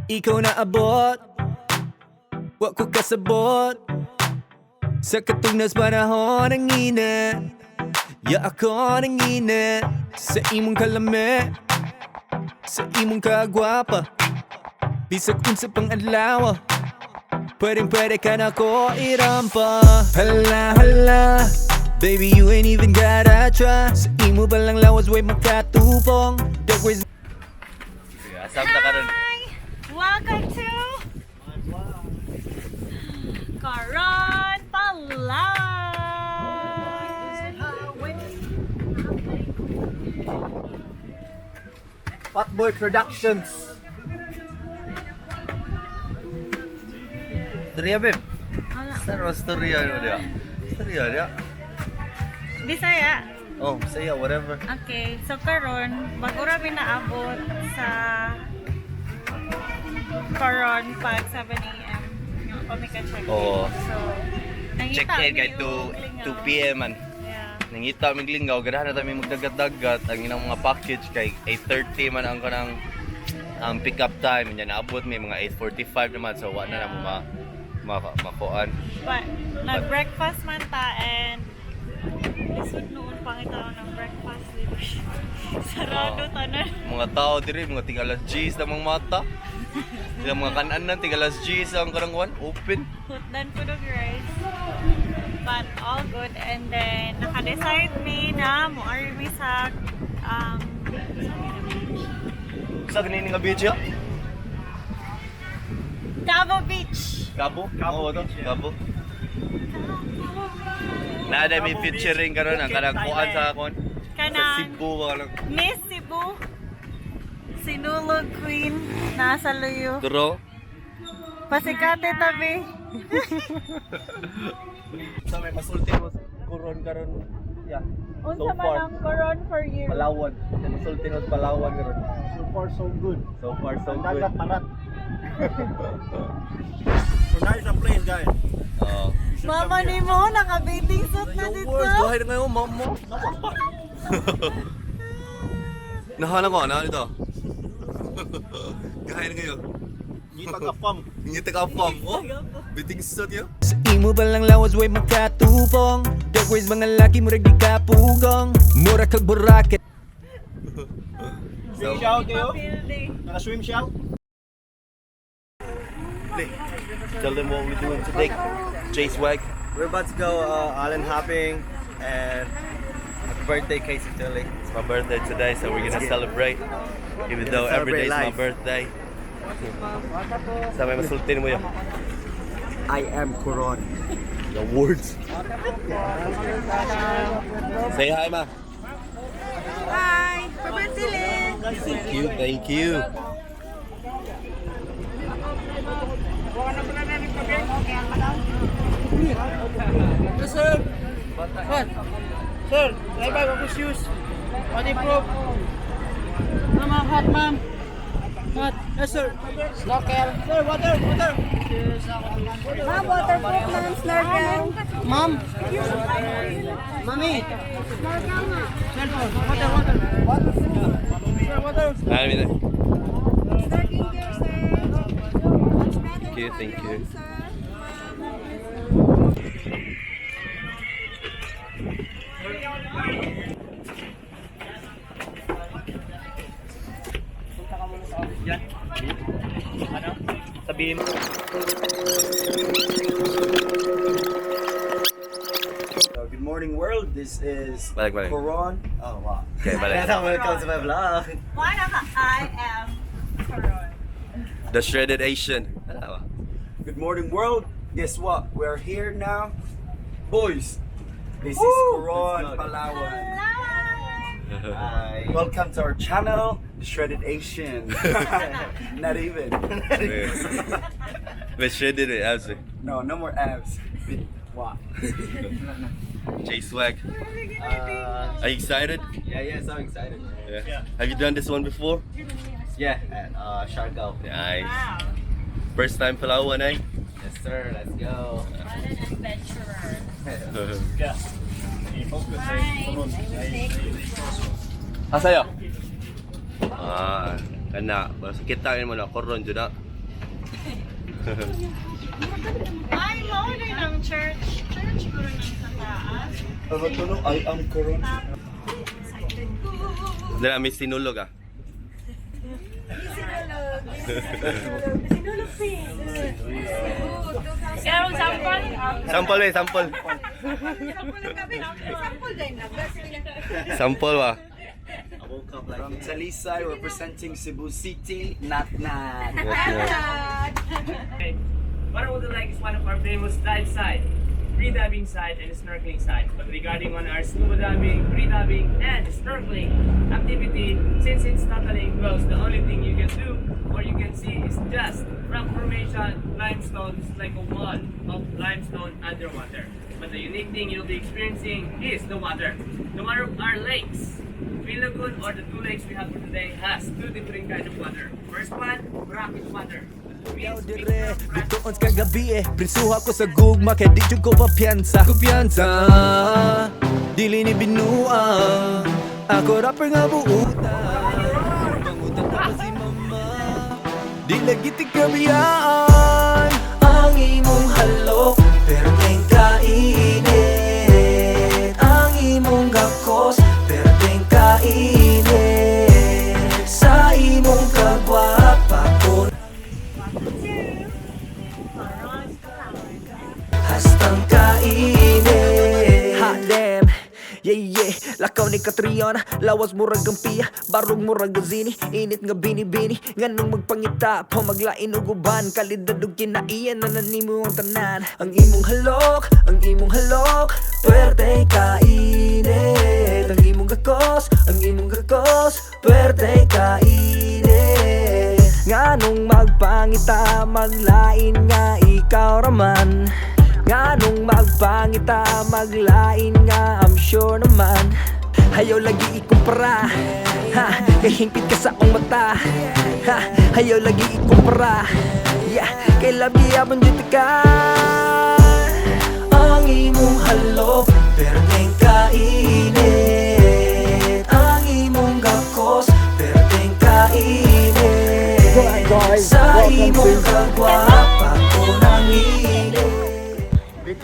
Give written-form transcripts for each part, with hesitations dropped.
Ikaw na abot. Wa ko kasabot. Sa katugnas panahon ang init. Ya ako ang init. Sa imong kalame. Sa imong kagwapa. Bisag unsa pang adlaw. Pwedeng pwede ka na ko irampa. Hala hala. Baby, you ain't even gotta try. Sa imo pa lang lawas way makatupong. That was Asam ta karon. Hi! Welcome to Coron, Palawan! Fatboy Productions. Storya, babe. Sa storya no dia. Storya dia. Bisaya. Oh, saya whatever. Okay, so karon bago ra mi naabot sa Coron pag 7 a.m. Yung kami ka-check in. Oo. So, nangita Check in mi kay og 2 lingaw. 2 PM man. Yeah. Nangita mig lingaw, ganahan na ta mi magdagat-dagat ang inang mga package kay 8:30 man ang kanang ang pick up time nya naabot mi mga 8:45 naman, so wa na namo ma makuan. But, nag-breakfast man ta and lisod noon pangitaon ng breakfast dito. Sarado Oo. tanan. Mga tao diri mga ting alas 10 na mga mata. Ilang mga kanan ting alas 10 ang kanang kuan open. Hutdan po ng rice. But all good. And then, naka-decide mi na mo-ari mi sa Sa ganini nga beach ya? Cabo Beach. Cabo? Cabo to? Cabo. Na may featuring karon ang kanang kuan sa kuan. Sa Kanang Cebu ba kanang Miss Cebu. Sinulog Queen. Nasa luyo. Turo. Pasikate tabi. Sa may masulti mo kuron karon. Yeah. Unsa So man far. ang Coron for you? Palawan. Sa masulti mo sa Palawan karon. So far, so good. So far so Ang good. dagat marat. So nice ang place, guys. Oo. You should Mama come ni here. mo, naka-bathing suit na Yo, dito. words, go ahead ngayon, mama. Nahala ko, nahala dito. Gahaya ngayon. Ngitag ka pump. Ngiti ka pam. Oh, biting suit yun. Sa imo pa lang lawas way makatupong. Dark ways mga laki murag di ka pugong. Mura kag buraket. Swim siya kayo? Building. Naka-swim siya? Tell them what we're doing today. J Swag. We're about to go island hopping and happy birthday, Casey Tilly. It's my birthday today, so we're gonna celebrate. Even Gonna though every celebrate day is my life. birthday. Sa may masultin mo yun. I am Coron. The words. Say hi, ma. Hi! Pabertili! Thank you, thank you. Sir, what? Sir, try ba ako shoes? Body proof. Ma'am, hot, ma'am. Hot. Yes, sir. Snorkel. Sir, water, water. Ma'am, waterproof, ma'am, snorkel. Ma'am. Mami. Cellphone. Water, water. Sir, water. I mean, Snorkeling gear, sir. Thank you, thank you. Sir. Sabihin mo. So, good morning, world. This is Balik, balik. Coron. Oh, wow. Okay, balik. Welcome to my vlog. Why naka I am Coron? The Shredded Asian. Wala ba? Good morning, world. Guess what? We're here now. Boys, this is Coron, Palawan. Hi. Welcome to our channel, The Shredded Asian. Not even. May shredded with abs. Eh. No, no more abs. What? J Swag. Are you excited? Yeah, yes, I'm excited. Yeah. Have you done this one before? Yeah, at Siargao. Nice. Wow. First time Palawan, eh? Yes, sir. Let's go. What an adventurer. Asayo? Ah, kana. Basta kita mo na koron jud na. Ay, mao na ng church. Church guro nang sa taas. Ang I am Coron. Excited ko. Dala may sinulog ah. Sinulog si. Kaya sample? Sample eh, sample. Sample din lang. Sample ba? From Talisay, representing Cebu City, Nat Nat. What I would like is one of our famous dive site, free diving site and snorkeling site. But regarding on our scuba diving, free diving, and snorkeling activity, since it's totally enclosed, the only thing you can do or you can see is just rock formation, limestone, it's like a wall of limestone underwater. But the unique thing you'll be experiencing is the water. The water of our lakes. Twin Lagoon or the two lakes we have for today has two different kind of water. First one, brackish water. Means Dire, bituon sa kagabi eh. Prisuha ko sa gugma kay di jud ko papiyansa. Kumpiyansa, dili ni binuang. Ako rapper nga buutan. Pangutan na pa si mama. Di lagi tikabiyaan. Ang imong halok, pero ting kainit. Ang imong gakos, pero ting kainit. Sa imong kagwapa ko Hastang kainit. Hot damn. Yeah. Lakaw ni Catriona. Lawas murag ang piya. Barog murag ang zini. Init nga bini-bini. Nganong magpangita. Pamaglain og uban. Kalidad og kinaiyan. Nananimo ang tanan. Ang imong halok. Ang imong halok. Puwerte kainit. Ang imong gakos. Ang imong gakos. Puwerte kainit. Nganong magpangita. Maglain nga ikaw raman. Nganong magpangita, maglain nga, I'm sure naman. Ayaw lagi ikumpara. Ha, kay hingpit ka sa akong mata. Ha, ayaw lagi ikumpara. Yeah, kay love gihapon dito ka. Ang imong halok, perteng kainit. Ang imong gakos, perteng kainit. Sa imong kagwapa ko nang init.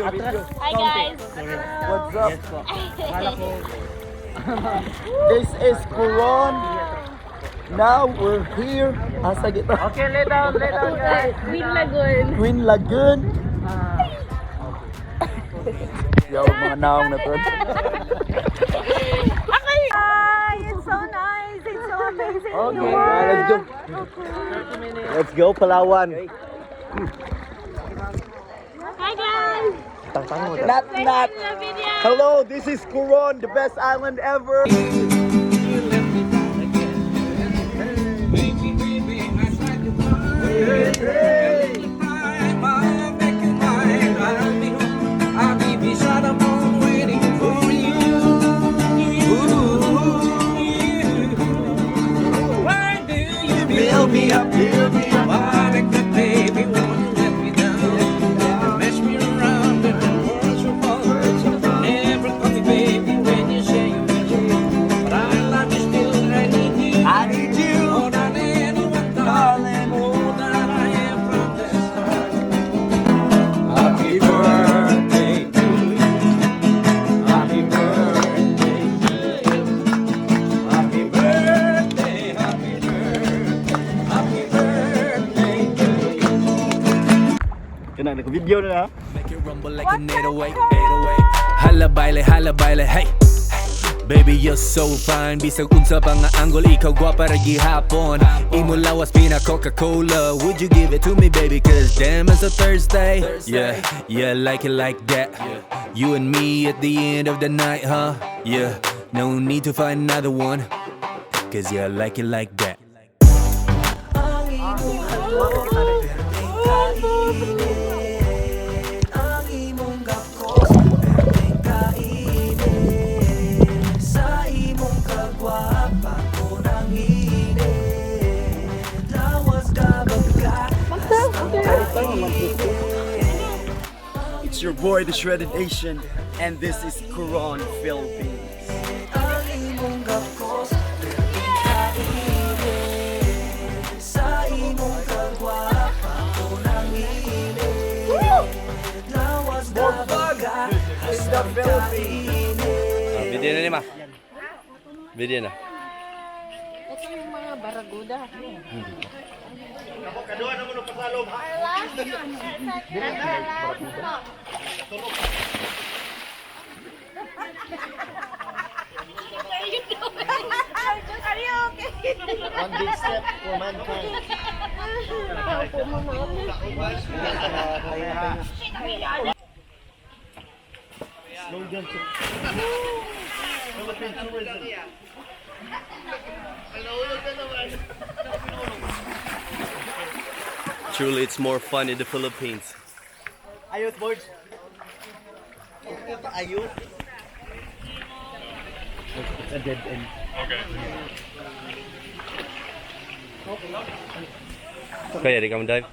Hi guys. What's up? This is Coron. Now we're here. Asa gito? Okay, lay down guys. Queen Lagoon. Queen Lagoon. Yo, mga naong na to. Hi, it's so nice. It's so amazing. Okay, let's go. Let's go, Palawan. Hi guys. Nat Nat. Hello, this is Coron, the best island ever. Build me up, build me up. I need you more than anyone, darling. More than I am from the start. Happy birthday to you. Happy birthday to you. Happy birthday, happy birthday, happy birthday to you. Kana nag-video na. Make it rumble like an 808, 808. Hala baile, hala baile, hey. Baby, you're so fine. Bisag unsa pa nga angle, ikaw gwapa ra gihapon. Imo lawas pina Coca-Cola. Would you give it to me, baby? 'Cause damn, it's a Thursday. Yeah, like it like that. You and me at the end of the night, huh? Yeah, no need to find another one. 'Cause yeah, like it like that. Ang imong halok, perteng kainit. Ang imong gakos, perteng kainit. Sa imong kagwapa ko nang init. Lawas ka bangka, kainit. It's your boy, the Shredded Asian, and this is Coron, Philippines. Ang imong gakos, perteng kainit. Sa imong kagwapa ko nang init. the Philippines. Ah, video na ni ma. Video na. Ito yung mga baraguda. Are you okay? One big step for mankind. Slogan to Philippine tourism. Truly, it's more fun in the Philippines. Ayos, boards. Ayos. It's a dead end. Kaya di ka mo dive?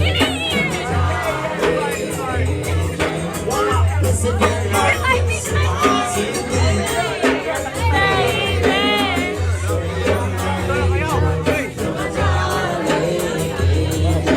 Yes!